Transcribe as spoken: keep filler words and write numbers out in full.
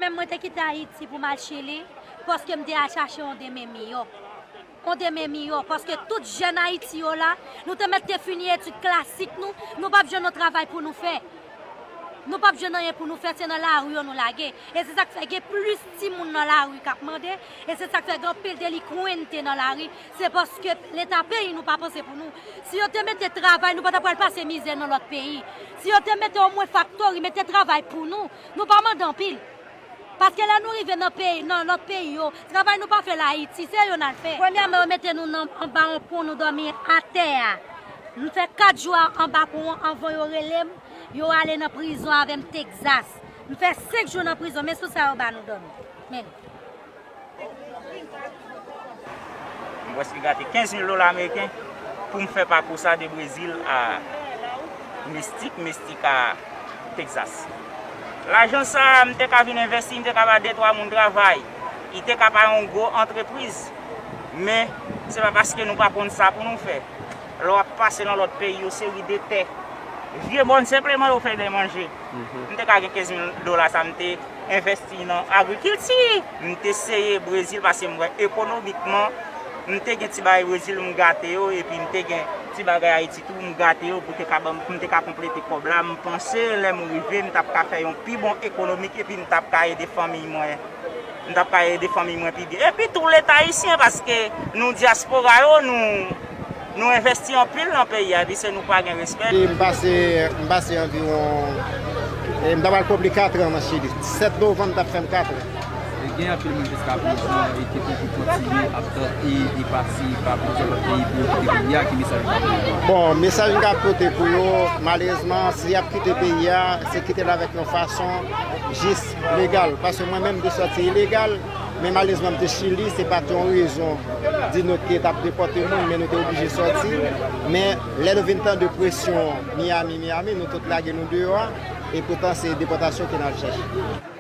Mwen te kite Ayiti pou m al Chili, paske m te al chache yon demen miyò. Yon demen miyò, paske tout jèn Ayiti yo la, nou te mèt te fini etid klasik nou, nou p ap jwenn yon travay pou nou fè. Nou p ap jwenn anyen pou nou fè, se nan lari yo nou lage. E se sa k fè gen plis timoun nan lari k ap mande, e se sa k fè gen anpil delikwente nan lari. Se paske Leta peyi nou pa panse pou nou. Si yo te mete travay, nou pa ta pral pase mizè nan lòt peyi. Si yo te mete omwen faktori, mete travay pou nou, nou pa mande anpil. Paske lè nou rive nan peyi, nan lòt peyi yo, travay nou pa fè l Ayiti, se yo n al fè. Premyèman, yo mete nou nan, anba yon pon, nou dòmi atè a. M fè kat jou a, anba pon an, anvan yo rele m, yo ale nan prizon avè m Texas. M fè senk jou nan prizon, men sou sa yo ba nou dòmi. Men. M prèske gate kenz mil dola ameriken pou m fè pakou sa de Brezil a Mestik, Mestik a Texas. Lajan sa a, m te ka vin envèsti, m te ka ba de twa moun travay. Li te ka pa yon gwo antrepriz. Men, se pa paske nou pa konn sa pou nou fè. Lè w ap pase nan lòt peyi, yon seri de tè. Vye mòn senpleman yo fè de manje. M te ka gen kenz mil dola sa, m te envèsti nan agrikilti. M te seye Brezil paske m wè ekonomikman, m te gen ti bagay Brezil m gate yo, epi m te gen ti bagay Ayiti tou m gate yo pou te ka ban m, pou m te ka konplete kòb la. M panse lè m rive, m t ap ka fè yon pi bon ekonomik epi m t ap ka ede fanmiy mwen. M t ap ka ede fanmiy mwen pi byen. Epi tou Leta ayisyen, paske nou dyaspora yo, nou, nou envèsti anpil nan peyi a, epi se nou pa gen respè. E m pase, m pase anviwon, e m ta pral konpli katran nan Chili. Sèt novanm t ap fè m katran. E gen anpil moun jiskaprezan e ki toujou kontinye ap tante e pase pa plizyè lòt peyi pou yo kite peyi a, ki mesaj ou ka pote pou yo? Bon, mesaj m ka pote pou yo, malerezman, si y ap kite peyi a, se kite l avèk yon fason jis, legal, paske mwen menm m te sòti ilegal, men malerezman m te Chili, se pa t yon rezon di nou ke t ap depòte moun, men nou te oblije sòti. Men lè nou vin tande presyon Miami, Miami, nou tout lage nou deyò a, e poutan se depòtasyon ke n al chèche.